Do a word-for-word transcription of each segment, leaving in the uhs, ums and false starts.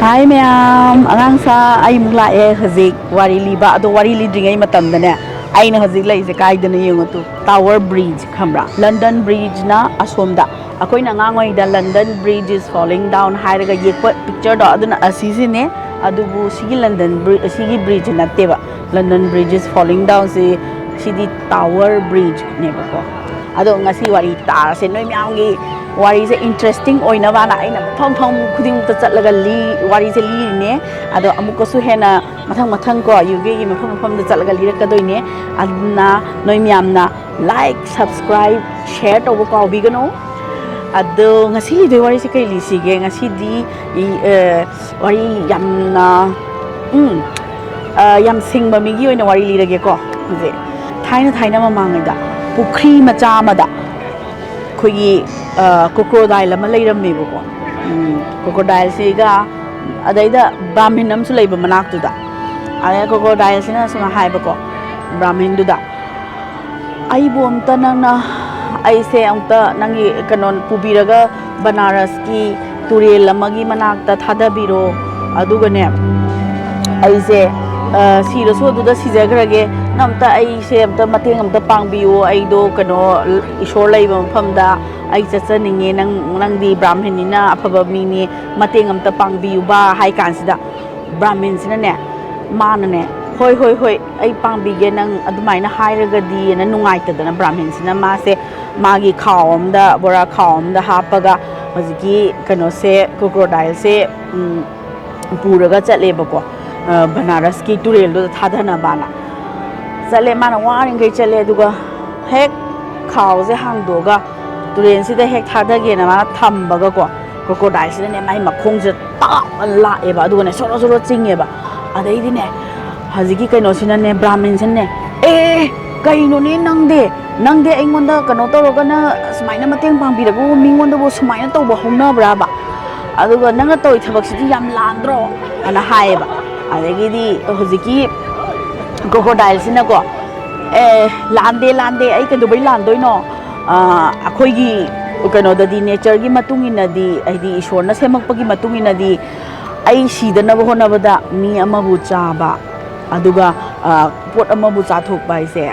ꯍꯥꯏ ꯃꯌꯥꯝ, ꯑꯉꯥꯡ ꯁꯥ, ꯑꯩ ꯑꯃꯨꯛ ꯂꯥꯛꯑꯦ ꯍꯧꯖꯤꯛ ꯋꯥꯔꯤ ꯂꯤꯕ꯫ ꯑꯗꯣ ꯋꯥꯔꯤ ꯂꯤꯗ꯭ꯔꯤꯉꯩ ꯃꯇꯝꯗꯅꯦ, ꯑꯩꯅ ꯍꯧꯖꯤꯛ ꯂꯩꯔꯤꯁꯦ ꯀꯥꯏꯗꯅꯣ ꯌꯦꯡꯉꯨ ꯇꯨ, ꯇꯥꯋꯔ ꯕ꯭ꯔꯤꯖ ꯈꯪꯕ꯭ꯔꯥ? ꯂꯟꯗꯟ ꯕ꯭ꯔꯤꯖꯅ ꯑꯁꯣꯝꯗ꯫ ꯑꯩꯈꯣꯏꯅ ꯑꯉꯥꯡ ꯑꯣꯏꯔꯤꯉꯩꯗ London Bridge is falling down ꯍꯥꯏꯔꯒ ꯌꯦꯛꯄ ꯄꯤꯛꯆꯔꯗꯣ, ꯑꯗꯨꯅ ꯑꯁꯤꯁꯤꯅꯦ꯫ ꯑꯗꯨꯕꯨ ꯁꯤꯒꯤ ꯂꯟꯗꯟ ꯕ꯭ꯔꯤ-, ꯁꯤꯒꯤ ꯕ꯭ꯔꯤꯖꯁꯤ ꯅꯠꯇꯦꯕ꯫ London Bridge is falling down ꯁꯤ, ꯁꯤꯗꯤ ꯇꯥꯋꯔ ꯕ꯭ꯔꯤꯖꯅꯦꯕꯀꯣ꯫ ꯑꯗꯣ ꯉꯁꯤ ꯋꯥꯔꯤ ꯇꯥꯔꯁꯦ, ꯅꯣꯏ ꯃꯌꯥꯝꯒꯤ ꯋꯥꯔꯤꯁꯦ ꯏꯟꯇꯔꯦꯁꯇꯤꯡ ꯑꯣꯏꯅꯕꯅ ꯑꯩꯅ ꯃꯐꯝ ꯃꯐꯝ ꯈꯨꯗꯤꯡꯃꯛꯇ ꯆꯠꯂꯒ ꯂꯤ-, ꯋꯥꯔꯤꯁꯦ ꯂꯤꯔꯤꯅꯦ꯫ ꯑꯗꯣ ꯑꯃꯨꯛꯀꯁꯨ ꯍꯦꯟꯅ ꯃꯊꯪ ꯃꯊꯪ ꯀꯣ, ꯌꯨ ꯀꯦꯒꯤ ꯃꯐꯝ ꯃꯐꯝꯗ ꯆꯠꯂꯒ ꯂꯤꯔꯛꯀꯗꯣꯏꯅꯦ꯫ ꯑꯗꯨꯅ ꯅꯣꯏ ꯃꯌꯥꯝꯅ like, subscribe, share ꯇꯧꯕ ꯀꯥꯎꯕꯤꯒꯅꯨ꯫ ꯑꯗꯣ ꯉꯁꯤ ꯂꯤꯗꯣꯏ ꯋꯥꯔꯤꯁꯦ ꯀꯩ ꯂꯤꯁꯤꯒꯦ? ꯉꯁꯤꯗꯤ ꯏ-, ꯑ, ꯋꯥꯔꯤ ꯌꯥꯝꯅ, ꯎꯝ, ꯑ, ꯌꯥꯝ ꯁꯤꯡꯕ ꯃꯤꯒꯤ ꯑꯣꯏꯅ ꯋꯥꯔꯤ ꯂꯤꯔꯒꯦꯀꯣ꯫ ꯍꯧꯖꯤꯛ ꯊꯥꯏꯅ ꯊꯥꯏꯅ ꯃꯃꯥꯡꯉꯩꯗ ꯄꯨꯈ꯭ꯔꯤ ꯃꯆꯥ ꯑꯃꯗ ꯑꯩꯈꯣꯏꯒꯤ, ꯑ, ꯀ꯭ꯔꯣꯀꯣꯗꯥꯏꯜ ꯑꯃ ꯂꯩꯔꯝꯃꯦꯕꯀꯣ꯫ ꯎꯝ, ꯀ꯭ꯔꯣꯀꯣꯗꯥꯏꯜꯁꯤꯒ, ꯑꯗꯩꯗ ꯕ꯭ꯔꯥꯍꯃꯤꯟ ꯑꯃꯁꯨ ꯂꯩꯕ ꯃꯅꯥꯛꯇꯨꯗ꯫ ꯑꯗꯩ ꯀ꯭ꯔꯣꯀꯣꯗꯥꯏꯜꯁꯤꯅ ꯁꯨꯃꯥꯏꯅ ꯍꯥꯏꯕꯀꯣ, ꯕ꯭ꯔꯥꯍꯃꯤꯟꯗꯨꯗ, "ꯑꯩꯕꯨ ꯑꯝꯇ ꯅꯪꯅ, ꯑꯩꯁꯦ ꯑꯝꯇ ꯅꯪꯒꯤ ꯀꯩꯅꯣ ꯄꯨꯕꯤꯔꯒ ꯕꯅꯥꯔꯁꯀꯤ ꯇꯨꯔꯦꯜ ꯑꯃꯒꯤ ꯃꯅꯥꯛꯇ ꯊꯥꯗꯕꯤꯔꯣ꯫ ꯑꯗꯨꯒꯅꯦ, ꯑꯩꯁꯦ, ꯑ, ꯁꯤꯔꯁꯨ ꯑꯗꯨꯗ ꯁꯤꯖꯈ꯭ꯔꯒꯦ꯫ ꯅꯪ ꯑꯝꯇ ꯑꯩꯁꯦ ꯑꯝꯇ ꯃꯇꯦꯡ ꯑꯝꯇ ꯄꯥꯡꯕꯤꯌꯨ꯫ ꯑꯩꯗꯣ ꯀꯩꯅꯣ, ꯏꯁꯣꯔ ꯂꯩꯕ ꯃꯐꯝꯗ ꯑꯩ ꯆꯠꯆꯅꯤꯡꯉꯦ꯫ ꯅꯪ, ꯅꯪꯗꯤ ꯕ꯭ꯔꯥꯍꯃꯤꯟꯅꯤꯅ ꯑꯐꯕ ꯃꯤꯅꯤ, ꯃꯇꯦꯡ ꯑꯝꯇ ꯄꯥꯡꯕꯤꯌꯨꯕ" ꯍꯥꯏ ꯀꯥꯟꯁꯤꯗ, ꯕ꯭ꯔꯥꯍꯃꯤꯟꯁꯤꯅꯅꯦ, ꯃꯥꯅꯅꯦ, "ꯍꯣꯏ, ꯍꯣꯏ, ꯍꯣꯏ, ꯑꯩ ꯄꯥꯡꯕꯤꯒꯦ, ꯅꯪ ꯑꯗꯨꯃꯥꯏꯅ ꯍꯥꯏꯔꯒꯗꯤꯅ" ꯅꯨꯡꯉꯥꯏꯇꯗꯅ ꯕ꯭ꯔꯥꯍꯃꯤꯟꯁꯤꯅ ꯃꯥꯁꯦ ꯃꯥꯒꯤ ꯈꯥꯎ ꯑꯝꯗ, ꯕꯣꯔꯥ ꯈꯥꯎ ꯑꯝꯗ ꯍꯥꯞꯄꯒ ꯍꯧꯖꯤꯛꯀꯤ ꯀꯩꯅꯣꯁꯦ, ꯀ꯭ꯔꯣꯀꯣꯗꯥꯏꯜꯁꯦ, ꯎꯝ, ꯄꯨꯔꯒ ꯆꯠꯂꯦꯕꯀꯣ, ꯑ, ꯕꯅꯥꯔꯁꯀꯤ ꯇꯨꯔꯦꯜꯗꯨꯗ ꯊꯥꯗꯅꯕꯅ꯫ ꯆꯠꯂꯦ, ꯃꯥꯅ ꯋꯥꯔꯤꯈꯩ ꯆꯠꯂꯦ, ꯑꯗꯨꯒ ꯍꯦꯛ ꯈꯥꯎꯁꯦ ꯍꯥꯡꯗꯣꯛꯑꯒ ꯇꯨꯔꯦꯜꯁꯤꯗ ꯍꯦꯛ ꯊꯥꯗꯒꯦꯅ ꯃꯥꯅ ꯊꯝꯕꯒꯀꯣ, ꯀ꯭ꯔꯣꯀꯣꯗꯥꯏꯜꯁꯤꯅꯅꯦ ꯃꯥꯏ ꯃꯈꯣꯡꯁꯤꯗ ꯇꯥꯞ ꯂꯥꯛꯑꯦꯕ, ꯑꯗꯨꯒꯅꯦ ꯁꯣꯔꯣ ꯁꯣꯔꯣ ꯆꯤꯡꯉꯦꯕ꯫ ꯑꯗꯩꯗꯤꯅꯦ ꯍꯧꯖꯤꯛꯀꯤ ꯀꯩꯅꯣꯁꯤꯅꯅꯦ, ꯕ꯭ꯔꯥꯍꯃꯤꯟꯁꯤꯅꯅꯦ, "ꯑꯦ, ꯀꯩꯅꯣꯅꯦ ꯅꯪꯗꯤ? ꯅꯪꯗꯤ ꯑꯩꯉꯣꯟꯗ ꯀꯩꯅꯣ ꯇꯧꯔꯒꯅ ꯁꯨꯃꯥꯏꯅ ꯃꯇꯦꯡ ꯄꯥꯡꯕꯤꯔꯒ ꯃꯤꯉꯣꯟꯗꯕꯨ ꯁꯨꯃꯥꯏꯅ ꯇꯧꯕ ꯍꯧꯅꯕ꯭ꯔꯥꯕ? ꯑꯗꯨꯒ ꯅꯪꯅ ꯇꯧꯔꯤ ꯊꯕꯛꯁꯤꯗꯤ ꯌꯥꯝ ꯂꯥꯟꯗ꯭ꯔꯣ?" ꯑꯅ ꯍꯥꯏꯌꯦꯕ꯫ ꯑꯗꯒꯤꯗꯤ ꯍꯧꯖꯤꯛꯀꯤ ꯀ꯭ꯔꯣꯀꯣꯗꯥꯏꯜꯁꯤꯅꯀꯣ, "ꯑꯦ, ꯂꯥꯟꯗꯦ, ꯂꯥꯟꯗꯦ, ꯑꯩ ꯀꯩꯗꯧꯕꯩ ꯂꯥꯟꯗꯣꯏꯅꯣ? ꯑ, ꯑꯩꯈꯣꯏꯒꯤ ꯀꯩꯅꯣꯗꯗꯤ, ꯅꯦꯆꯔꯒꯤ ꯃꯇꯨꯡ ꯏꯟꯅꯗꯤ, ꯍꯥꯏꯗꯤ ꯏꯁꯣꯔꯅ ꯁꯦꯝꯃꯛꯄꯒꯤ ꯃꯇꯨꯡ ꯏꯟꯅꯗꯤ, ꯑꯩ ꯁꯤꯗꯅꯕ ꯍꯣꯠꯅꯕꯗ ꯃꯤ ꯑꯃꯕꯨ ꯆꯥꯕ, ꯑꯗꯨꯒ, ꯑ, ꯄꯣꯠ ꯑꯃꯕꯨ ꯆꯥꯊꯣꯛꯄ ꯍꯥꯏꯁꯦ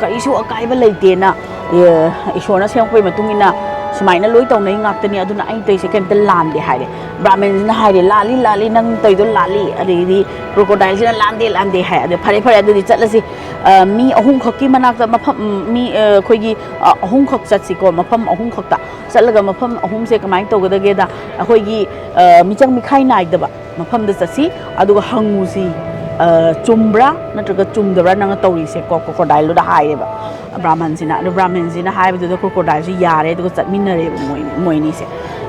ꯀꯔꯤꯁꯨ ꯑꯀꯥꯏꯕ ꯂꯩꯇꯦꯅ, ꯑ, ꯏꯁꯣꯔꯅ ꯁꯦꯝꯃꯛꯄꯒꯤ ꯃꯇꯨꯡ ꯏꯟꯅ ꯁꯨꯃꯥꯏꯅ ꯂꯣꯏ ꯇꯧꯅꯩ ꯉꯥꯛꯇꯅꯤ, ꯑꯗꯨꯅ ꯑꯩꯅ ꯇꯧꯔꯤꯁꯦ ꯀꯩꯝꯇ ꯂꯥꯟꯗꯦ ꯍꯥꯏꯔꯦ꯫ ꯕ꯭ꯔꯥꯍꯃꯟꯁꯤꯅ ꯍꯥꯏꯔꯦ, "ꯂꯥꯜꯂꯤ, ꯂꯥꯜꯂꯤ, ꯅꯪ ꯇꯧꯔꯤꯗꯣ ꯂꯥꯜꯂꯤ"꯫ ꯑꯗꯩꯗꯤ ꯀ꯭ꯔꯣꯀꯣꯗꯥꯏꯜꯁꯤꯅ, "ꯂꯥꯟꯗꯦ, ꯂꯥꯟꯗꯦ" ꯍꯥꯏ꯫ ꯑꯗ ꯐꯔꯦ, ꯐꯔꯦ, ꯑꯗꯨꯗꯤ ꯆꯠꯂꯁꯤ꯫ ꯑ, ꯃꯤ ꯑꯍꯨꯝꯈꯛꯀꯤ ꯃꯅꯥꯛꯇ ꯃꯐꯝ, ꯃꯤ, ꯑ, ꯑꯩꯈꯣꯏꯒꯤ, ꯑ, ꯑꯍꯨꯝꯈꯛ ꯆꯠꯁꯤꯀꯣ, ꯃꯐꯝ ꯑꯍꯨꯝꯈꯛꯇ꯫ ꯆꯠꯂꯒ ꯃꯐꯝ ꯑꯍꯨꯝꯁꯦ ꯀꯃꯥꯏꯅ ꯇꯧꯒꯗꯒꯦꯗ, ꯑꯩꯈꯣꯏꯒꯤ, ꯑ, ꯃꯤꯆꯪ ꯃꯤꯈꯥꯏ ꯅꯥꯏꯗꯕ ꯃꯐꯝꯗ ꯆꯠꯁꯤ, ꯑꯗꯨꯒ ꯍꯪꯉꯨꯁꯤ, ꯑ, "ꯆꯨꯝꯕ꯭ꯔꯥ ꯅꯠꯇ꯭ꯔꯒ ꯆꯨꯝꯗꯕ꯭ꯔꯥ ꯅꯪꯅ ꯇꯧꯔꯤꯁꯦ?" ꯀꯣ, ꯀ꯭ꯔꯣꯀꯣꯗꯥꯏꯜꯗꯨꯗ ꯍꯥꯏꯌꯦꯕ ꯕ꯭ꯔꯥꯍꯃꯟꯁꯤꯅ꯫ ꯑꯗꯨ ꯕ꯭ꯔꯥꯍꯃꯟꯁꯤꯅ ꯍꯥꯏꯕꯗꯨꯗ ꯀ꯭ꯔꯣꯀꯣꯗꯥꯏꯜꯁꯤ ꯌꯥꯔꯦ, ꯑꯗꯨꯒ ꯆꯠꯃꯤꯟꯅꯔꯦꯕ ꯃꯣꯏ, ꯃꯣꯏ ꯑꯅꯤꯁꯦ꯫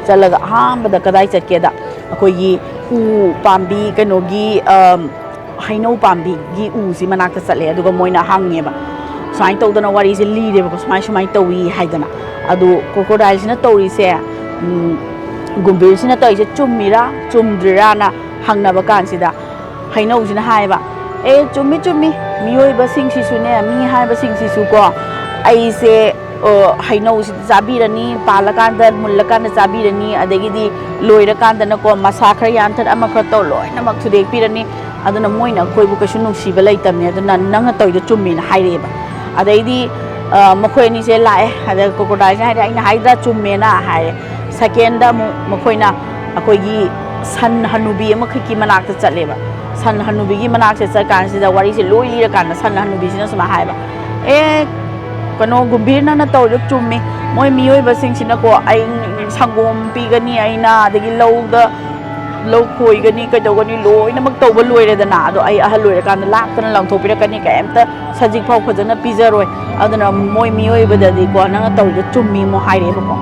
ꯆꯠꯂꯒ ꯑꯍꯥꯟꯕꯗ ꯀꯗꯥꯏ ꯆꯠꯀꯦꯗ, ꯑꯩꯈꯣꯏꯒꯤ ꯎ ꯄꯥꯝꯕꯤ, ꯀꯩꯅꯣꯒꯤ, ꯑ, ꯍꯩꯅꯧ ꯄꯥꯝꯕꯤꯒꯤ ꯎꯁꯤ ꯃꯅꯥꯛꯇ ꯆꯠꯂꯦ, ꯑꯗꯨꯒ ꯃꯣꯏꯅ ꯍꯪꯉꯦꯕ, ꯁꯨꯃꯥꯏꯅ ꯇꯧꯗꯅ ꯋꯥꯔꯤꯁꯦ ꯂꯤꯔꯦꯕꯀꯣ, "ꯁꯨꯃꯥꯏ ꯁꯨꯃꯥꯏꯅ ꯇꯧꯏ" ꯍꯥꯏꯗꯅ꯫ ꯑꯗꯨ ꯀ꯭ꯔꯣꯀꯣꯗꯥꯏꯜꯁꯤꯅ ꯇꯧꯔꯤꯁꯦ, ꯎꯝ, ꯒꯨꯝꯚꯤꯔꯁꯤꯅ ꯇꯧꯔꯤꯁꯦ ꯆꯨꯝꯃꯤꯔꯥ ꯆꯨꯝꯗ꯭ꯔꯤꯔꯥꯅ ꯍꯪꯅꯕ ꯀꯥꯟꯁꯤꯗ, ꯍꯩꯅꯧꯁꯤꯅ ꯍꯥꯏꯌꯦꯕ, "ꯑꯦ, ꯆꯨꯝꯃꯤ, ꯆꯨꯝꯃꯤ, ꯃꯤꯑꯣꯏꯕꯁꯤꯡꯁꯤꯁꯨꯅꯦ, ꯃꯤ ꯍꯥꯏꯕꯁꯤꯡꯁꯤꯁꯨꯀꯣ, ꯑꯩꯁꯦ, ꯑ, ꯍꯩꯅꯧꯁꯤꯗꯤ ꯆꯥꯕꯤꯔꯅꯤ, ꯄꯥꯜꯂꯀꯥꯟꯗ, ꯃꯨꯜꯂꯀꯥꯟꯗ ꯆꯥꯕꯤꯔꯅꯤ, ꯑꯗꯒꯤꯗꯤ ꯂꯣꯏꯔꯀꯥꯟꯗꯅꯀꯣ, ꯃꯁꯥ ꯈꯔ ꯌꯥꯟꯊꯠ, ꯑꯃ ꯈꯔ ꯇꯧ, ꯂꯣꯏꯅꯃꯛ ꯊꯨꯗꯦꯛꯄꯤꯔꯅꯤ꯫ ꯑꯗꯨꯅ ꯃꯣꯏꯅ ꯑꯩꯈꯣꯏꯕꯨ ꯀꯩꯁꯨ ꯅꯨꯡꯁꯤꯕ ꯂꯩꯇꯕꯅꯦ, ꯑꯗꯨꯅ ꯅꯪꯅ ꯇꯧꯔꯤꯗꯣ ꯆꯨꯝꯃꯦꯅ" ꯍꯥꯏꯔꯛꯑꯦꯕ꯫ ꯑꯗꯩꯗꯤ, ꯑ, ꯃꯈꯣꯏ ꯑꯅꯤꯁꯦ ꯂꯥꯛꯑꯦ꯫ ꯑꯗ ꯀ꯭ꯔꯣꯀꯣꯗꯥꯏꯜꯁꯤꯅ ꯍꯥꯏꯔꯦ, "ꯑꯩꯅ ꯍꯥꯏꯗ꯭ꯔꯥ ꯆꯨꯝꯃꯦꯅ" ꯍꯥꯏꯔꯦ꯫ ꯁꯦꯀꯦꯟꯗ ꯑꯃꯨꯛ ꯃꯈꯣꯏꯅ ꯑꯩꯈꯣꯏꯒꯤ ꯁꯟ ꯍꯅꯨꯕꯤ ꯑꯃꯈꯛꯀꯤ ꯃꯅꯥꯛꯇ ꯆꯠꯂꯦꯕ꯫ ꯁꯟ ꯍꯅꯨꯕꯤꯒꯤ ꯃꯅꯥꯛꯁꯦ ꯆꯠꯀꯥꯟꯁꯤꯗ, ꯋꯥꯔꯤꯁꯦ ꯂꯣꯏ ꯂꯤꯔꯀꯥꯟꯗ, ꯁꯟ ꯍꯅꯨꯕꯤꯁꯤꯅ ꯁꯨꯃꯥꯏꯅ ꯍꯥꯏꯕ, "ꯑꯦ, ꯀꯩꯅꯣ, ꯒꯨꯝꯚꯤꯔ, ꯅꯪꯅ ꯇꯧꯔꯤꯗꯣ ꯆꯨꯝꯃꯤ꯫ ꯃꯣꯏ ꯃꯤꯑꯣꯏꯕꯁꯤꯡꯁꯤꯅꯀꯣ, ꯑꯩ ꯁꯪꯒꯣꯝ ꯄꯤꯒꯅꯤ ꯑꯩꯅ, ꯑꯗꯒꯤ ꯂꯧꯗ, ꯂꯧ ꯈꯣꯏꯒꯅꯤ, ꯀꯩꯗꯧꯒꯅꯤ, ꯂꯣꯏꯅꯃꯛ ꯇꯧꯕ ꯂꯣꯏꯔꯦꯗꯅ꯫ ꯑꯗꯣ ꯑꯩ ꯑꯍꯜ ꯑꯣꯏꯔꯀꯥꯟꯗ ꯂꯥꯛꯇꯅ ꯂꯪꯊꯣꯛꯄꯤꯔꯛꯀꯅꯤ, ꯀꯩꯝꯇ ꯁꯖꯤꯛ ꯐꯥꯎ ꯐꯖꯅ ꯄꯤꯖꯔꯣꯏ꯫ ꯑꯗꯨꯅ ꯃꯣꯏ ꯃꯤꯑꯣꯏꯕꯗꯗꯤꯀꯣ, ꯅꯪꯅ ꯇꯧꯔꯤꯗꯣ ꯆꯨꯝꯃꯤ" ꯑꯃꯨꯛ ꯍꯥꯏꯔꯛꯑꯦꯕꯀꯣ꯫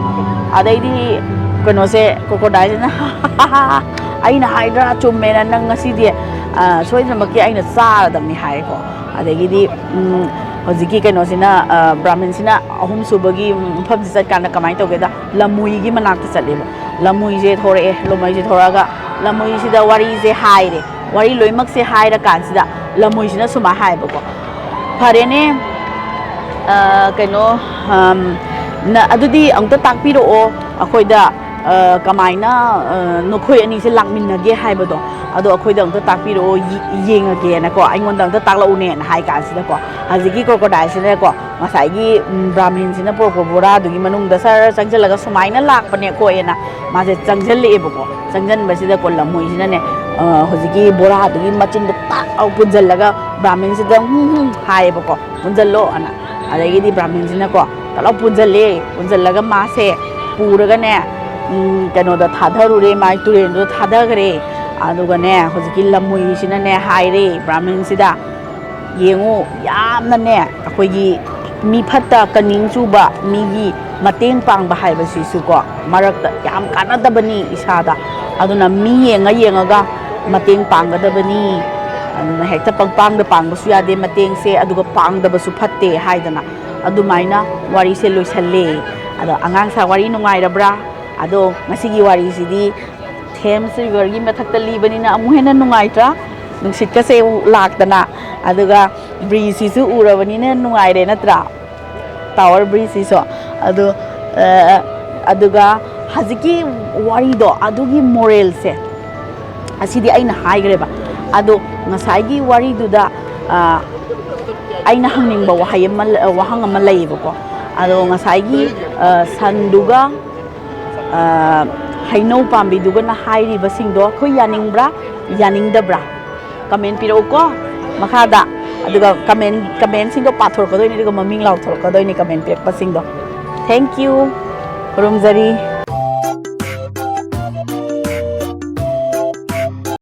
ꯑꯗꯩꯗꯤ ꯀꯩꯅꯣꯁꯦ, ꯀ꯭ꯔꯣꯀꯣꯗꯥꯏꯜꯁꯤꯅ, "ꯑꯩꯅ ꯍꯥꯏꯗ꯭ꯔꯥ ꯆꯨꯝꯃꯦꯅ, ꯅꯪ ꯉꯁꯤꯗꯤ, ꯑ, ꯁꯣꯏꯗꯅꯃꯛꯀꯤ ꯑꯩꯅ ꯆꯥꯔꯗꯕꯅꯤ" ꯍꯥꯏꯔꯦꯀꯣ꯫ ꯑꯗꯒꯤꯗꯤ, ꯎꯝ, ꯍꯧꯖꯤꯛꯀꯤ ꯀꯩꯅꯣꯁꯤꯅ, ꯑ, ꯕ꯭ꯔꯥꯍꯃꯟꯁꯤꯅ ꯑꯍꯨꯝꯁꯨꯕꯒꯤ ꯃꯐꯝꯁꯤ ꯆꯠꯀꯥꯟꯗ ꯀꯃꯥꯏꯅ ꯇꯧꯒꯦꯗ, ꯂꯝꯃꯨꯏꯒꯤ ꯃꯅꯥꯛꯇ ꯆꯠꯂꯦꯕ꯫ ꯂꯝꯃꯨꯏꯁꯦ ꯊꯣꯔꯛꯑꯦ꯫ ꯂꯝꯃꯨꯏꯁꯦ ꯊꯣꯔꯛꯑꯒ ꯂꯝꯃꯨꯏꯁꯤꯗ ꯋꯥꯔꯤꯁꯦ ꯍꯥꯏꯔꯦ꯫ ꯋꯥꯔꯤ ꯂꯣꯏꯅꯃꯛꯁꯦ ꯍꯥꯏꯔꯀꯥꯟꯁꯤꯗ ꯂꯝꯃꯨꯏꯁꯤꯅ ꯁꯨꯃꯥꯏꯅ ꯍꯥꯏꯕꯀꯣ, "ꯐꯔꯦꯅꯦ, ꯑ, ꯀꯩꯅꯣ, ꯑꯝ, ꯅ-, ꯑꯗꯨꯗꯤ ꯑꯃꯨꯛꯇ ꯇꯥꯛꯄꯤꯔꯛꯑꯣ ꯑꯩꯈꯣꯏꯗ, ꯑ, ꯀꯃꯥꯏꯅ, ꯑ, ꯅꯈꯣꯏ ꯑꯅꯤꯁꯦ ꯂꯥꯛꯃꯤꯟꯅꯒꯦ ꯍꯥꯏꯕꯗꯣ, ꯑꯗꯣ ꯑꯩꯈꯣꯏꯗ ꯑꯝꯇ ꯇꯥꯛꯄꯤꯔꯛꯑꯣ, ꯌꯦ-, ꯌꯦꯡꯉꯒꯦꯅꯀꯣ, ꯑꯩꯉꯣꯟꯗ ꯑꯝꯇ ꯇꯥꯛꯂꯛꯎꯅꯦꯅ ꯍꯥꯏ ꯀꯥꯟꯁꯤꯗꯀꯣ, ꯍꯧꯖꯤꯛꯀꯤ ꯀ꯭ꯔꯣꯀꯣꯗꯥꯏꯜꯁꯤꯅꯀꯣ, ꯉꯁꯥꯏꯒꯤ, ꯎꯝ, ꯕ꯭ꯔꯥꯍꯃꯤꯟꯁꯤꯅ ꯄꯨꯔꯛꯄ ꯕꯣꯔꯥꯗꯨꯒꯤ ꯃꯅꯨꯡꯗ ꯁꯔ ꯆꯪꯁꯤꯜꯂꯒ ꯁꯨꯃꯥꯏꯅ ꯂꯥꯛꯄꯅꯦ ꯈꯣꯠꯑꯦꯅ ꯃꯥꯁꯦ ꯆꯪꯁꯤꯜꯂꯛꯑꯦꯕꯀꯣ꯫ ꯆꯪꯁꯤꯟꯕꯁꯤꯗꯀꯣ, ꯂꯝꯍꯨꯏꯁꯤꯅꯅꯦ, ꯑ, ꯍꯧꯖꯤꯛꯀꯤ ꯕꯣꯔꯥꯗꯨꯒꯤ ꯃꯆꯤꯟꯗꯣ ꯇꯥꯛ ꯂꯥꯎ ꯄꯨꯟꯁꯤꯜꯂꯒ ꯕ꯭ꯔꯥꯍꯃꯤꯟꯁꯤꯗ ꯍꯨꯝ ꯍꯨꯝ ꯍꯥꯏꯌꯦꯕꯀꯣ, "ꯄꯨꯟꯁꯤꯜꯂꯣ" ꯑꯅ꯫ ꯑꯗꯒꯤꯗꯤ ꯕ꯭ꯔꯥꯍꯃꯤꯟꯁꯤꯅꯀꯣ ꯇꯥꯛ ꯂꯥꯎ ꯄꯨꯟꯁꯤꯜꯂꯦ꯫ ꯄꯨꯟꯁꯤꯜꯂꯒ ꯃꯥꯁꯦ ꯄꯨꯔꯒꯅꯦ, ꯎꯝ, ꯀꯩꯅꯣꯗ ꯊꯥꯗꯔꯨꯔꯦ, ꯃꯥꯏ ꯇꯨꯔꯦꯜꯗꯨꯗ ꯊꯥꯗꯈ꯭ꯔꯦ꯫ ꯑꯗꯨꯒꯅꯦ, ꯍꯧꯖꯤꯛꯀꯤ ꯂꯝꯍꯨꯏꯁꯤꯅꯅꯦ ꯍꯥꯏꯔꯦ ꯕ꯭ꯔꯥꯍꯃꯤꯟꯁꯤꯗ, "ꯌꯦꯡꯉꯨ, ꯌꯥꯝꯅꯅꯦ ꯑꯩꯈꯣꯏꯒꯤ ꯃꯤ ꯐꯠꯇ ꯀꯅꯤꯡ ꯆꯨꯕ ꯃꯤꯒꯤ ꯃꯇꯦꯡ ꯄꯥꯡꯕ ꯍꯥꯏꯕꯁꯤꯁꯨꯀꯣ, ꯃꯔꯛꯇ ꯌꯥꯝ ꯀꯥꯟꯅꯗꯕꯅꯤ ꯏꯁꯥꯗ꯫ ꯑꯗꯨꯅ ꯃꯤ ꯌꯦꯡꯉ ꯌꯦꯡꯉꯒ ꯃꯇꯦꯡ ꯄꯥꯡꯒꯗꯕꯅꯤ꯫ ꯑꯗꯨꯅ ꯍꯦꯛꯇ ꯄꯪꯄꯥꯡꯗ ꯄꯥꯡꯕꯁꯨ ꯌꯥꯗꯦ ꯃꯇꯦꯡꯁꯦ, ꯑꯗꯨꯒ ꯄꯥꯡꯗꯕꯁꯨ ꯐꯠꯇꯦ" ꯍꯥꯏꯗꯅ ꯑꯗꯨꯃꯥꯏꯅ ꯋꯥꯔꯤꯁꯦ ꯂꯣꯏꯁꯜꯂꯦ꯫ ꯑꯗꯣ ꯑꯉꯥꯡꯁꯥ, ꯋꯥꯔꯤ ꯅꯨꯡꯉꯥꯏꯔꯕ꯭ꯔꯥ? ꯑꯗꯣ ꯉꯁꯤꯒꯤ ꯋꯥꯔꯤꯁꯤꯗꯤ ꯊꯦꯝꯁ ꯔꯤꯚꯔꯒꯤ ꯃꯊꯛꯇ ꯂꯤꯕꯅꯤꯅ ꯑꯃꯨꯛ ꯍꯦꯟꯅ ꯅꯨꯡꯉꯥꯏꯇ꯭ꯔꯥ? ꯅꯨꯡꯁꯤꯠꯀꯁꯦ ꯂꯥꯛꯇꯅ, ꯑꯗꯨꯒ ꯕ꯭ꯔꯤꯖꯁꯤꯁꯨ ꯎꯔꯕꯅꯤꯅ ꯅꯨꯡꯉꯥꯏꯔꯦ ꯅꯠꯇ꯭ꯔꯥ? ꯇꯥꯋꯔ ꯕ꯭ꯔꯤꯖꯁꯤꯁꯨ꯫ ꯑꯗꯨ, ꯑ, ꯑꯗꯨꯒ ꯍꯧꯖꯤꯛꯀꯤ ꯋꯥꯔꯤꯗꯣ, ꯑꯗꯨꯒꯤ ꯃꯣꯔꯦꯜꯁꯦ ꯑꯁꯤꯗꯤ ꯑꯩꯅ ꯍꯥꯏꯈ꯭ꯔꯦꯕ꯫ ꯑꯗꯣ ꯉꯁꯥꯏꯒꯤ ꯋꯥꯔꯤꯗꯨꯗ, ꯑ, ꯑꯩꯅ ꯍꯪꯅꯤꯡꯕ ꯋꯥꯍꯩ ꯑꯃ, ꯋꯥꯍꯪ ꯑꯃ ꯂꯩꯌꯦꯕꯀꯣ꯫ ꯑꯗꯣ ꯉꯁꯥꯏꯒꯤ, ꯑ, ꯁꯟꯗꯨꯒ, ꯑ, ꯍꯩꯅꯧ ꯄꯥꯝꯕꯤꯗꯨꯒꯅ ꯍꯥꯏꯔꯤꯕꯁꯤꯡꯗꯣ ꯑꯩꯈꯣꯏ ꯌꯥꯅꯤꯡꯕ꯭ꯔꯥ, ꯌꯥꯅꯤꯡꯗꯕ꯭ꯔꯥ? ꯀꯃꯦꯟ ꯄꯤꯔꯛꯎꯀꯣ ꯃꯈꯥꯗ꯫ ꯑꯗꯨꯒ ꯀꯃꯦꯟ, ꯀꯃꯦꯟꯁꯤꯡꯗꯣ ꯄꯥꯊꯣꯔꯛꯀꯗꯣꯏꯅꯤ, ꯑꯗꯨꯒ ꯃꯃꯤꯡ ꯂꯥꯎꯊꯣꯔꯛꯀꯗꯣꯏꯅꯤ ꯀꯃꯦꯟ ꯄꯤꯔꯛꯄꯁꯤꯡꯗꯣ꯫ Thank you꯫ ꯈꯨꯔꯨꯝꯖꯔꯤ꯫